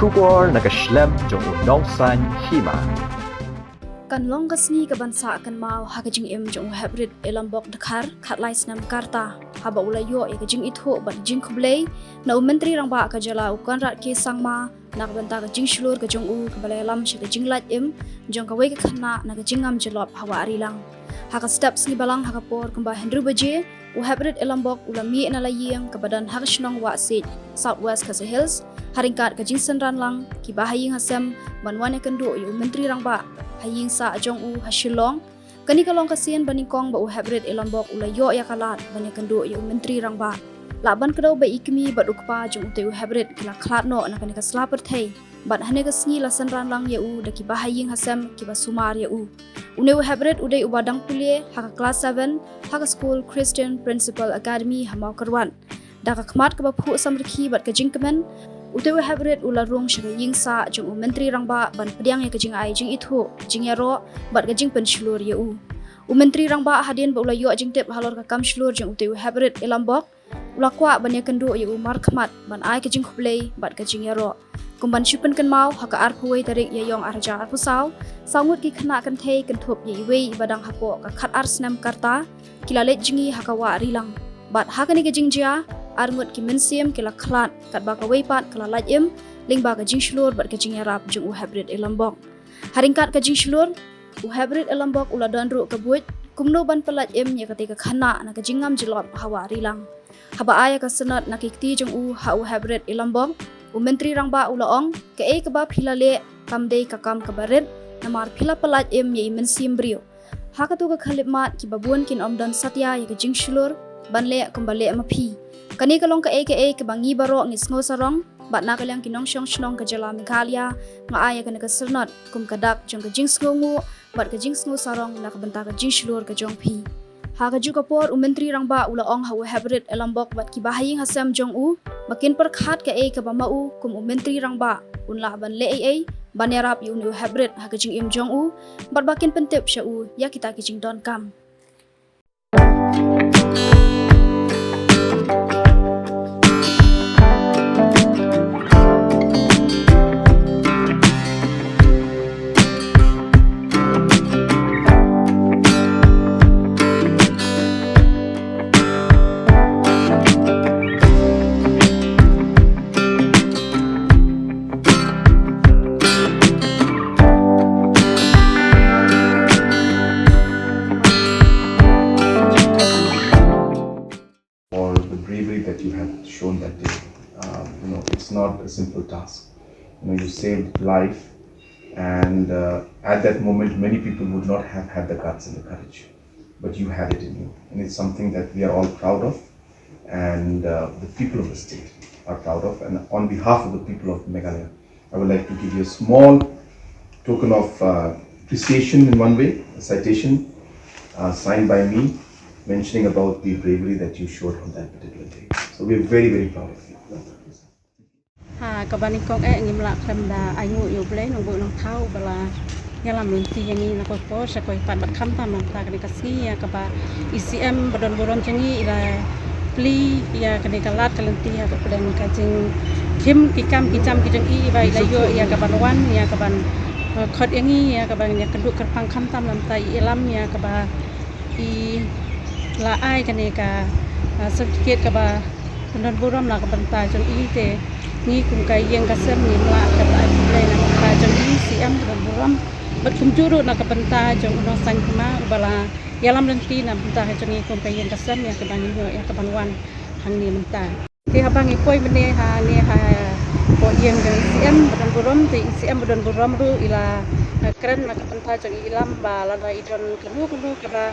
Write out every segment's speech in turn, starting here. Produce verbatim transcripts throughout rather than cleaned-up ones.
Khubor na ka shlem jong u Nongsaiñ Hima. Kan long ka sngi kaban sah kynmaw ha ka jingim jong u Heprit Elambok Dkhar, khatlai snem ka rta, haba u la ïoh ïa ka jingithuh bad jingkhublei na u Myntri Rangbah ka jylla u Conrad K Sangma, na ka bynta ka jingshlur ka jong u kaba la ïalam sha ka jinglait im jong kawei ka khynnah na ka jingngam jyllop ha Wahrilang. Ha ka step sngi balang ha ka por kumba hynriew baje, u Heprit Elambok u la mih na la ïing kaba don ha ka shnong Wahsiej, South West Khasi Hills, ha ryngkat ka jingsynran lang ki bahaïing hasem ban wan ïakynduh ïa u Myntri Rangbah ha ïing sah jong u ha Shillong. Kane ka long ka sien ba nyngkong ba u Heprit Elambok u la ïoh ïa ka lad ban ïakynduh ïa u Myntri Rangbah. Lah ban kdew ba i kmie bad u kpa jong utei u Heprit ki la khlad noh na kane ka sla pyrthei. Bad hane ka sngi la synran lang ïa u da ki bahaïing hasem kiba sumar ïa u. Une u Heprit u dei uba dang pule ha ka klas seven ha ka skul Christian Principal Academy ha Mawkyrwat. Da ka khmat kaba phuh samrkhie bad ka jingkmen, utei u Heprit u la rung sha ka ïing sah jong u Myntri Rangbah ban pdiang ïa ka jingai jingithuh, jingïaroh bad ka jingpynshlur ïa u. U Myntri Rangbah hadien ba u la ïoh jingtip halor ka kam shlur jong utei u Heprit Elambok, u la kwah ban ïakynduh ïa u markhmat ban ai ka jingkhublei bad ka jingïaroh. Kum ban shu pynkynmaw, ha ka arphew wei tarik Ïaïong arhajar arphew saw, saw ngut ki khynnah kynthei kynthup ïa iwei iba dang hapoh ka khatar snem ka rta, ki la leit jngi ha ka Wahrilang. Bad ha kane ka jingjia, ar ngut ki mynsiem ki la khlad, katba kawei pat ka la lait im lyngba ka jingshlur bad ka jingïarap jong u Heprit Elambok. Ha ryngkat ka jingshlur, u Heprit Elambok u la don ruh ka buit kumno ban pyllait im ïa katei ka khynnah na ka jingngam jyllop ha Wahrilang. Haba ai ïa ka sanad na ki kti jong u ha u Heprit Elambok, u Myntri Rangbah u la ong, kaei kaba phi la leh kam dei ka kam kaba rit, namar phi la pyllait im ïa i mynsiem briew. Ha kato ka khyllipmat, kiba bun kin ym don satia ïa ka jingshlur ban leh kumba leh ma phi. Kane ka long kaei kaei kaba ngi baroh ngi sngew sarong, bad na ka liang ki nongshong shnong ka jylla Meghalaya, nga ai ïa kane ka sanad kum ka dak jong ka jingsngewnguh bad ka jingsngew sarong na ka bynta ka jingshlur ka jong phi. Ha kajuh ka por, u Myntri Rangbah u la ong ha u Heprit Elambok bad ki bahaïing hasem jong u ba kin pyrkhat kaei kaba ma u kum u Myntri Rangbah un lah ban leh ei ei ban ïarap ïa une u Heprit ha ka jingim jong u, bad ba kin pyntip sha u ïa kita ki jingdonkam. For the bravery that you have shown that day. Um, you know, it's not a simple task. You know, you saved life, and uh, at that moment, many people would not have had the guts and the courage, but you had it in you, and it's something that we are all proud of, and uh, the people of the state are proud of, and on behalf of the people of Meghalaya, I would like to give you a small token of uh, appreciation in one way, a citation uh, signed by me, mentioning about the bravery that you showed on that particular day. So we're very, very proud of you. Ha kaba nyngkong eh ngim lah khlem da ainguh ïa U Blei Nongbuh Nongthaw ba la ïalam lynti ïa ngi na kawei por sha kawei pat, bad khamtam mynta kane ka sngi ïa kaba i C M ba don burom jong ngi i la plie ïa kane ka lad ka lynti ha ka pdeng ka jingkhim ki kam ki jam ki jong i, ba i la ïoh ïa kaban wan ïa kaban, eh, khot ïa ngi ïa kaban ïakynduh kyrpang, khamtam mynta i ïalam ïa kaba i la ai kane ka, eh, certificate kaba pynban burom na ka bynta jong i. Te ngi kum ka ïing ka sem ngim lah kata ai khublei na ka bynta jong i C M pynban burom, bad kumjuh ruh na ka bynta jong u Nongsaiñ Hima uba la ïalam lynti na bynta ka jong ngi kum ka ïing ka sem ïa kaba ngi ïoh ïa kaban wan hangne mynta. Te haba ngi poi mynne hangne hapoh ïing jong i C M ba don burom, te i C M ba don burom ruh i la, eh, kren na ka bynta jong i ïalam ba lada i don kano kano kaba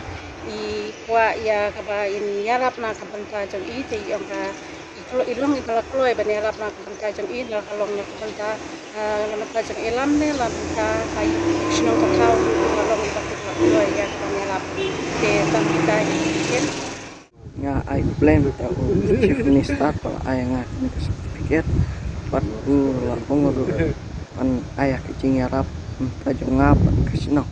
i kwah ïa kaba in ïarap na ka bynta jong i, te i ong ka i kloi, i long iba la kloi ban ïarap na ka bynta jong i, na ka long na ka bynta, eh, na bynta jong i ïalam ne na bynta ka i shnong ka thaw, na long iba la kloi ïa kaban ïarap. Te tang kita i ken. Nga ai khublei mynta u Chief Minister ba la ai nga kane ka certificate, bad u la ong ruh ban ai ïa ka jingïarap mynta jong nga bad ka shnong.